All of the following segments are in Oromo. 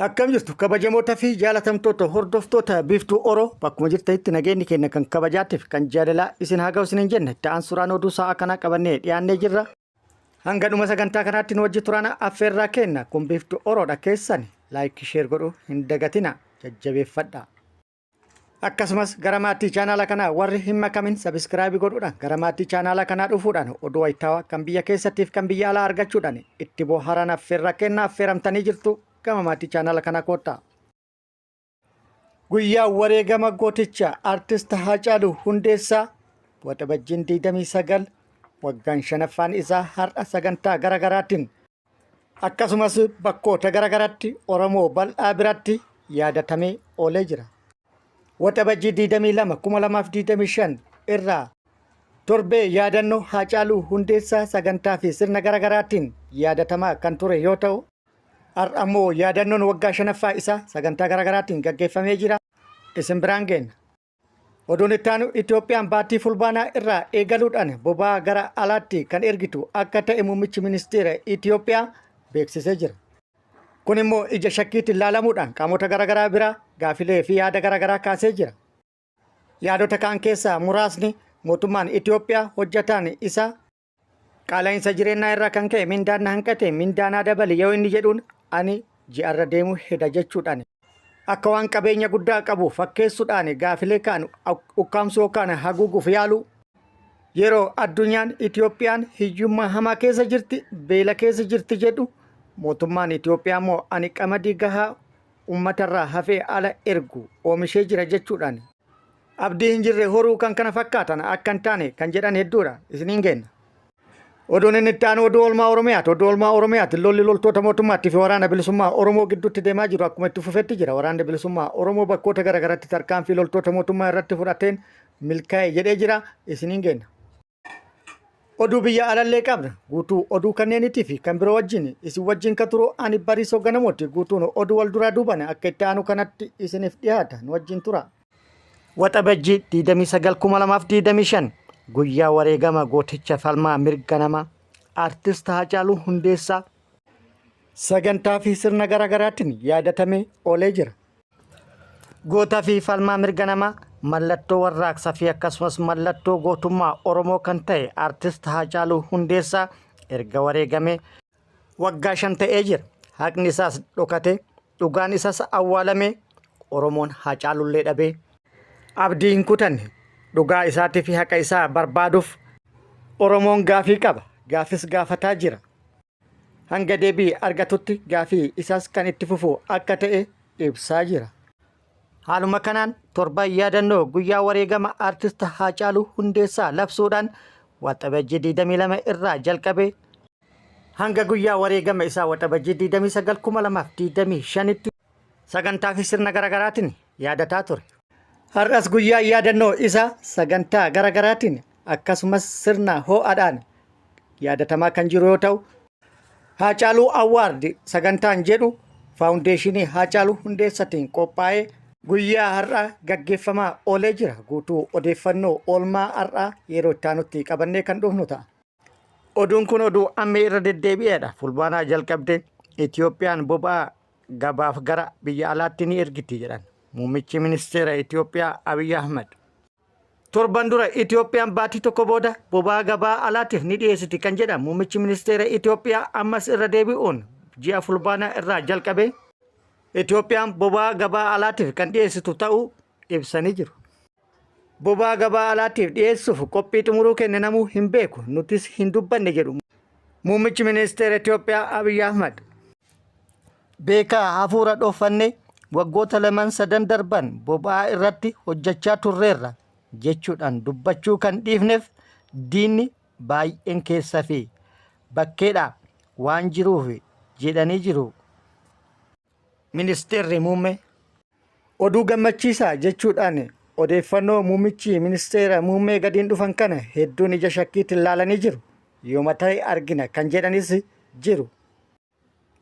Akkam jirtu kabajamoota fi jaalatamtoota hordoftoota Biiftuu Oro, bakkuma jirtanitti nageenyi keenya kan kabajaatiif kan jaalalaa isin haa ga'u isiniin jenna. Itti aansuudhaan oduu sa'a kanaa qabannee dhiyaannee jirra. Hanga dhuma sagantaa kanaatti nu wajji turaana affeerraa kenna. Kun Biiftuu Oroodha, keessan like, share godhuu hin dagatina, jajjabeeffadha. Akkasumas gara maatii chaanaala kanaa warri hin makamin subscribe godhuudhaan gara maatii chaanaala kanaa dhufuudhaan oduu wayitaawaa kan biyya keessattiif kan biyya alaa argachuudhaan itti boharan affeerra kenna. Affeeramtanii jirtu, gama maatii chaanaala kanaa koottaa. Guyyaa wareegama gooticha Artist Haacaaluu Hundeessaa Waxabajjiin 29 waggaan shanaffaan isaa har'a sagantaa gara garaatiin akkasumas bakkoota gara garaatti Oromoo bal'aa biratti yaadatamee oolee jira. Waxabajjii 22 2025 irraa torbee yaadannoo Haacaaluu Hundeessaa sagantaa fi sirna gara garaatiin yaadatamaa kan ture yoo ta'u, har'a immoo yaadannoon waggaa shanaffaa isaa sagantaa gara garaatiin gaggeeffamee jira. Isin biraan geenna. Oduun itti aanu, Itoophiyaan baatii Fulbaanaa irraa eegaluudhaan boba'aa gara alaatti kan ergitu akka ta'e muummichi ministeera Itoophiyaa beeksisee jira. Kun immoo ija shakkiitiin ilaalamuudhaan qaamota garaagaraa biraa gaafilee fi yaada garaagaraa kaasee jira. Yaadota kaan keessaa muraasni, mootummaan Itoophiyaa hojjataan isaa qaala'insa jireenyaa irraa kan ka'e mindaan na hanqate, mindaa naa dabali yoo inni jedhuun, ani ji'arra deemuu heda jechuudhaan akka waan qabeenya guddaa qabu fakkeessuudhaan gaafilee kaan ukkaamsuu yookaan haguuguuf yaalu, yeroo addunyaan Itoophiyaan hiyyummaa hamaa keessa jirti, beela keessa jirti jedhu, mootummaan Itoophiyaa immoo ani qamadii gahaa uummatarraa hafee ala ergu oomishee jira jechuudhaan abdii hin jirre horuu kan kana fakkaatan akka hin taane kan jedhan hedduudha. Isiniin geenna. Oduun inni itti aanu oduu oolmaa Oromiyaati. Oduu oolmaa Oromiyaati. Lolli loltoota mootummaatti fi waraana bilisummaa Oromoo gidduutti deemaa jiru akkuma itti fufetti jira. Waraanni bilisummaa Oromoo bakkoota garaagaraatti tarkaanfii loltoota mootummaa irratti fudhateen milkaa'e jedhee jira. Isiniin geenna. Oduu biyya alallee qabna. Guutuu oduu kanneeniitii fi kan biroo wajjin isin wajjin kan turu ani Bariisoo Ganamooti. Guutuun oduu wal duraa duuban akka itti aanu kanatti isiniif dhiyaata. Nu wajjin tura. Waxabajjii 29,2025 guyyaa wareegama gooticha falmaa mirga namaa Artist Haacaaluu Hundeessaa sagantaa fi sirna garaagaraatiin yaadatamee oolee jira. Goota fi falmaa mirga namaa, mallattoo warraaqsa fi akkasumas mallattoo gootummaa Oromoo kan ta'e Artist Haacaaluu Hundeessaa erga wareegamee waggaa 5 ta'ee jira. Haqni isaas dhokatee, dhugaan isaas awwaalamee, Oromoon Haacaalullee dhabee abdii hin kutanne. Dhugaa isaatii fi haqa isaa barbaaduuf Oromoon gaafii qaba. Gaafis gaafataa jira. Hanga deebii argatutti gaafii isaas kan itti fufu akka ta'e ibsaa jira. Haaluma kanaan torban yaadannoo guyyaa wareegama Artist Haacaaluu Hundeessaa labsuudhaan Waxabajjii 22 irraa jalqabee hanga guyyaa wareegama isaa Waxabajjii 29 2025tti sagantaa fi sirna garaagaraatiin yaadataa ture. Har'as guyyaa yaadannoo isaa sagantaa garaagaraatiin akkasumas sirna ho'aadhaan yaadatamaa kan jiru yoo ta'u, Haacaaluu Award sagantaan jedhu faawundeeshinii Haacaaluu Hundeessatiin qophaa'ee guyyaa har'aa gaggeeffamaa oolee jira. Guutuu odeeffannoo oolmaa har'aa yeroo itti aanutti qabannee kan dhufnu ta'a. Oduun kun oduu ammee irra deddeebi'eedha. Fulbaanaa jalqabdee Itoophiyaan boba'aa gabaaf gara biyya alaatti ni ergiti jedhan muummichi ministeera Itoophiyaa Abiy Ahmad. Torban dura Itoophiyaan baatii tokko booda boba'aa gabaa alaatiif ni dhiyeessiti kan jedhan muummichi ministeera Itoophiyaa, ammas irra deebi'uun ji'a Fulbaanaa irraa jalqabee Itoophiyaan boba'aa gabaa alaatiif kan dhiyeessitu ta'uu ibsanii jiru. Boba'aa gabaa alaatiif dhiyeessuuf qophii xumuruu keenya namuu hin beeku, nutis hin dubbanne jedhu muummichi ministeera Itoophiyaa Abiy Ahmad. Beekaa hafuura dhooffanne, waggoota laman sadan darban boba'aa irratti hojjechaa turreerra jechuudhaan dubbachuu kan dhiifneef diinni baay'een keessa fi bakkeedha waan jiruuf jedhanii jiru. Ministeerri muummee. Oduu gammachiisaa jechuudhaan odeeffannoo muummichi ministeera muummee gadiin dhufan kana hedduun ija shakkiitiin laalanii jiru. Yooma ta'e argina kan jedhanis jiru.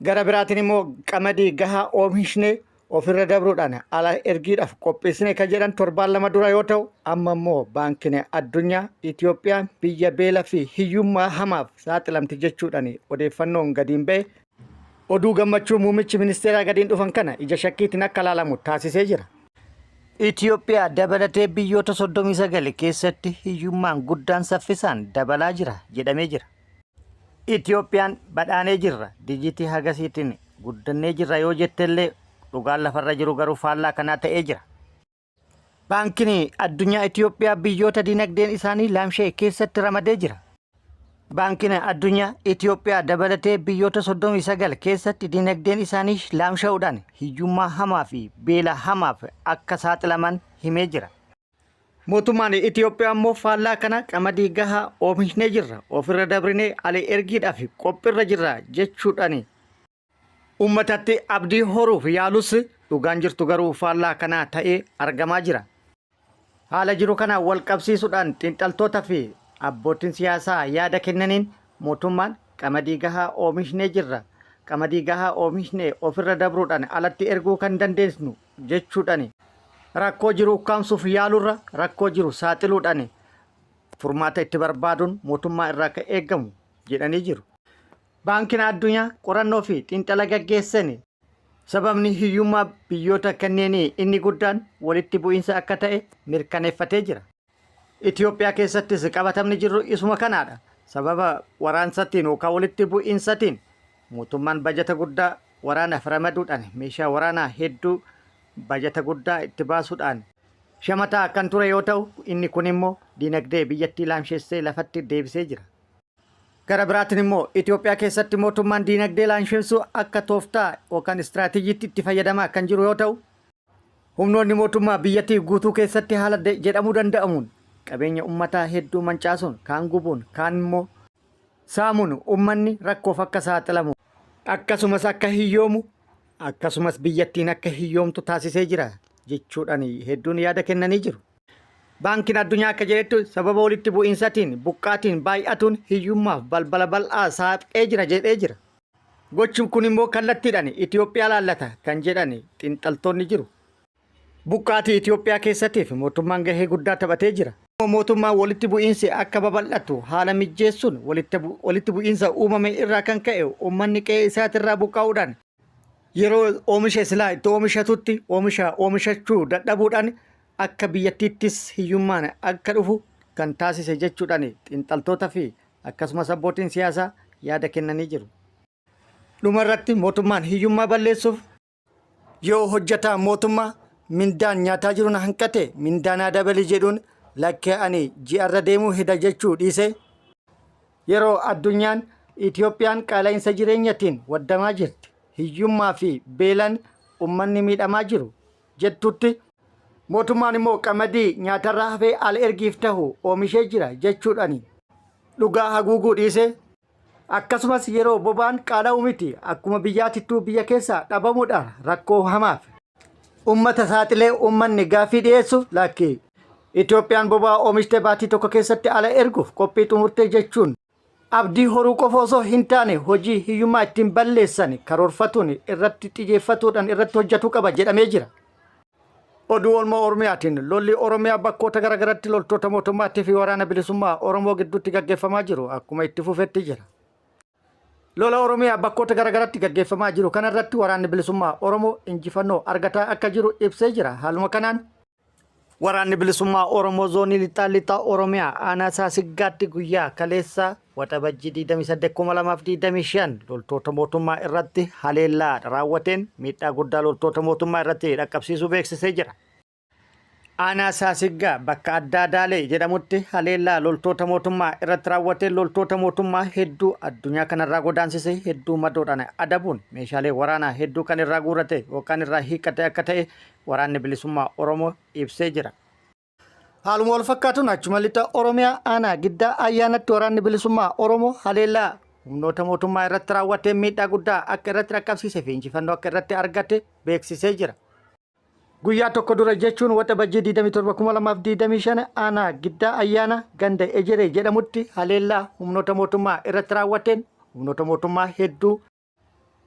Gara biraatiin immoo qamadii gahaa oomishnee ofirra dabruudhaan ala ergiidhaaf qopheessine kan jedhan torbaan 2 dura yoo ta'u, amma immoo baankiin addunyaa Itoophiyaan biyya beela fi hiyyummaa hamaaf saaxilamti jechuudhaan odeeffannoon gadiin ba'e. Oduu gammachuu muummichi ministeeraa gadiin dhufan kana ija shakkiitiin akka laalamu taasisee jira. Itoophiyaa dabalatee biyyoota 39 keessatti hiyyummaan guddaan saffisaan dabalaa jira jedhamee jira. Itoophiyaan badhaanee jirra dijitii hagasiitiin guddannee jirra yoo jettellee dhugaan lafarra jiru garuu faallaa kanaa ta'ee jira. Baankiin Addunyaa Itoophiyaa biyyoota dinagdeen isaanii laamsha'e keessatti ramadee jira. Baankiin Addunyaa Itoophiyaa dabalatee biyyoota 39 keessatti dinagdeen isaanii laamsha'uudhaan hiyyummaa hamaa fi beela hamaaf akka saaxilaman himee jira. Mootummaan Itoophiyaa immoo faallaa kana qamadii gahaa oomishnee jirra, ofirra dabrinee ala ergiidhaaf qophiirra jirra jechuudhaan Uummatatti abdii horuuf yaalus dhugaan jirtu garuu faallaa kanaa ta'ee argamaa jira. Haala jiru kana wal qabsiisuudhaan xiinxaltoota fi abbootiin siyaasaa yaada kennaniin mootummaan qamadii gahaa oomishnee jirra, qamadii gahaa oomishnee ofirra dabruudhaan alatti erguu kan dandeessnu jechuudhaan rakkoo jiru ukkaamsuuf yaalurra rakkoo jiru saaxiluudhaan furmaata itti barbaaduun mootummaa irraa kan eegamu jedhanii jiru. Baankiin Addunyaa qorannoo fi xiinxala gaggeesseen sababni hiyyummaa biyyoota kanneenii inni guddaan walitti bu'iinsa akka ta'e mirkaneeffatee jira. Itoophiyaa keessattis qabatamni jirru isuma kanaadha. Sababa waraansatiin yookaan walitti bu'iinsatiin mootummaan bajata guddaa waraanaaf ramaduudhaan meeshaa waraanaa hedduu bajata guddaa itti baasuudhaan shamataa kan ture yoo ta'u inni kun immoo dinagdee biyyattii laamshessee lafatti deebisee jira. Gara biraatiin immoo Itoophiyaa keessatti mootummaan diinagdee laamshessuu akka tooftaa yookaan istiraateejiitti itti fayyadamaa kan jiru yoo ta'u, humnoonni mootummaa biyyattii guutuu keessatti haala jedhamuu danda'amuun qabeenya uummataa hedduu mancaasuun, kaan gubuun, kaan immoo saamuun uummanni rakkoof akka saaxilamu, akkasumas akka hiyyoomu, akkasumas biyyattiin akka hiyyoomtu taasisee jira jechuudhaan hedduun yaada kennanii jiru. Baankiin Addunyaa akka jedhetti sababa walitti bu'iinsatiin buqqaatiin baay'atuun hiyyummaaf balbala bal'aa saaqee jira jedhee jira. Gochi kun immoo kallattiidhaan Itoophiyaa laallata kan jedhan xiinxaltoonni jiru. Buqqaatii Itoophiyaa keessattiif mootummaan gahee guddaa taphatee jira. Mootummaan walitti bu'iinsi akka babal'atu haala mijjeessuun walitti bu'iinsa uumame irraa kan ka'e uummanni qe'ee isaatirraa buqqa'uudhaan yeroo oomisha silaa itti oomishatutti oomisha oomishachuu dadhabuudhaan akka biyyattiittis hiyyummaan akka dhufu kan taasise jechuudhaan xiinxaltoota fi akkasumas abbootiin siyaasaa yaada kennanii jiru. Dhumarratti mootummaan hiyyummaa balleessuuf yoo hojjetaa mootummaa mindaan nyaataa jiru na hanqate mindaa naa dabali jedhuun lakkee ani ji'arra deemuu heda jechuu dhiisee Yeroo addunyaan Itoophiyaan qaala'insa jireenyatiin waddamaa jirti, hiyyummaa fi beelan ummanni miidhamaa jiru jettutti, mootummaan immoo qamadii nyaatarraa hafee al ergiif tahu oomishee jira jechuudhaan dhugaa haguuguu dhiisee, akkasumas yeroo boba'aan qaala'u miti akkuma biyyaatittuu biyya keessaa dhabamuudhaan rakkoo hamaaf ummata saaxilee ummanni gaaffii dhiyeessu lakki Itoophiyaan boba'aa oomishtee baatii tokko keessatti ala erguuf qophii xumurtee jechuun abdii horuu qofa osoo hin taane hojii hiyyummaa ittiin balleessan karoorfatuun irratti xiyyeeffatuudhaan irratti hojjetuu qaba jedhamee jira. Oduu oolmaa Oromiyaatiin lolli Oromiyaa bakkoota garaagaratti loltoota mootummaattii fi waraana bilisummaa Oromoo gidduutti gaggeeffamaa jiru akkuma itti fufetti jira. Lola Oromiyaa bakkoota garaagaratti gaggeeffamaa jiru kanarratti waraanni bilisummaa Oromoo injifannoo argataa akka jiru ibsee jira. Haaluma kanaan waraanni bilisummaa Oromoo zoonii lixaa lixaa Oromiyaa aanaa Saasiggaatti guyyaa kaleessaa Waxabajjii 28,2025 loltoota mootummaa irratti haleellaa raawwateen miidhaa guddaa loltoota mootummaa irratti dhaqqabsiisuu beeksisee jira. Aanaa Saasiggaa bakka addaa Daalee jedhamutti haleellaa loltoota mootummaa irratti raawwateen loltoota mootummaa hedduu addunyaa kanarraa godaansise hedduu madoodhaan adabuun meeshaalee waraanaa hedduu kan irraa guurrate yookaan irraa hiikkate akka ta'e waraanni bilisummaa Oromoo ibsee jira. Haaluma wal fakkaatuun achuma lixa Oromiyaa aanaa Giddaa Ayyaanatti waraanni bilisummaa Oromoo haleellaa humnoota mootummaa irratti raawwateen miidhaa guddaa akka irratti dhaqqabsiise fi injifannoo akka irratti argate beeksisee jira. Guyyaa tokko dura jechuun Waxabajjii 27,2025 aanaa Giddaa Ayyaana ganda Ejeree jedhamutti haleellaa humnoota mootummaa irratti raawwateen humnoota mootummaa hedduu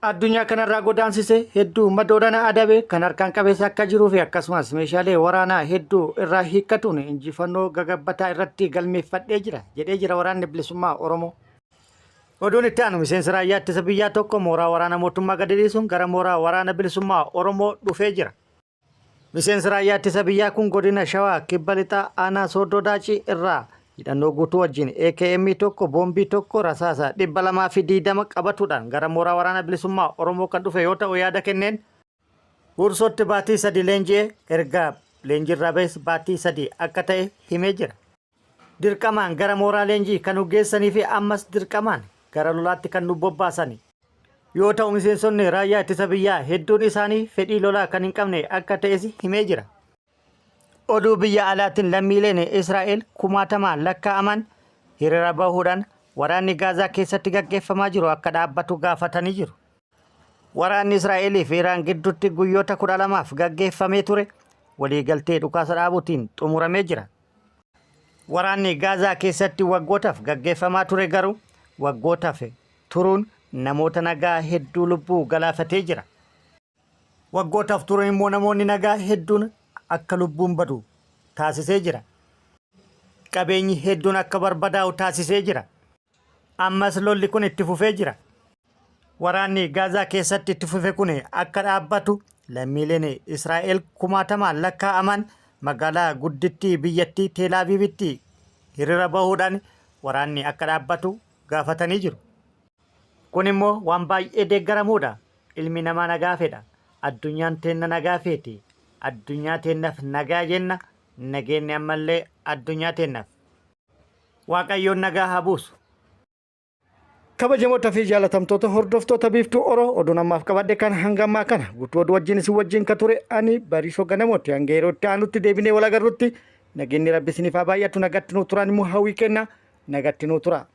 addunyaa kanarraa godaansise hedduu madoodhaan adabe kan harkaan qabeessa akka jiruu fi akkasumas meeshaalee waraanaa hedduu irraa hiikkatuun injifannoo gagabbataa irratti galmeeffadhee jira jedhee jira waraanni bilisummaa Oromoo. Oduun itti aanu miseensi raayyaa ittisa biyyaa tokko mooraa waraana mootummaa gadi dhiisuun gara mooraa waraana bilisummaa Oromoo dhufee jira. Miseensi raayyaa ittisa biyyaa kun godina Shawaa kibba lixaa aanaa Sooddoo Daacii irraa hidhannoo guutuu wajjin AKM tokko boombii tokko rasaasa 220 qabatuudhaan gara mooraa waraana bilisummaa Oromoo kan dhufe yoo ta'u yaada kenneen Huursootti baatii sadi leenji'ee erga leenjiirraa ba'es baatii sadi akka ta'e himee jira. Dirqamaan gara mooraa leenjii kan nu geessanii fi ammas dirqamaan gara lolaatti kan nu bobbaasani yoo ta'u miseensonni raayyaa ittisa biyyaa hedduun isaanii fedhii lolaa kan hin qabne akka ta'es himee jira. Oduu biyya alaatiin lammiileen Israa'el kumaatamaan lakkaa'aman hiriira bahuudhaan waraanni Gaazaa keessatti gaggeeffamaa jiru akka dhaabbatu gaafatanii jiru. Waraanni Israa'elii fi Iraan gidduutti guyyoota 12f gaggeeffamee ture waliigaltee dhukaasa dhaabuutiin xumuramee jira. Waraanni Gaazaa keessatti waggootaaf gaggeeffamaa ture garuu waggootaaf turuun namoota nagaa hedduu lubbuu galaafatee jira. Waggootaaf turuun immoo namoonni nagaa hedduun akka lubbuun badu taasisee jira. Qabeenyi hedduun akka barbadaa'u taasisee jira. Ammas lolli kun itti fufee jira. Waraanni Gaazaa keessatti itti fufe kun akka dhaabbatu lammiileen Israa'el kumaatamaan lakkaa'aman magaalaa guddittii biyyattii Teelaaviivitti hiriira bahuudhaan waraanni akka dhaabbatu gaafatanii jiru. Kun immoo waan baay'ee deeggaramuudha. Ilmi namaa nagaa fedha. Addunyaan teenna nagaa feeti. Addunyaa teennaf nagaa jenna. Nageenni ammallee addunyaa teennaf. Waaqayyoon nagaa haa buusu. Kabajamoota fi jaalatamtoota hordoftoota Biiftuu Oro oduun ammaaf qabadhe kan hanga ammaa kana guutuu oduu wajjin isin wajjin ka ture ani Bariisoo Ganamooti hanga yeroo itti aanutti deebinee wal agarrutti nageenyi rabbi isiniif haa baay'atu nagatti nuu turaan immoo hawwii kenna nagatti nuu tura.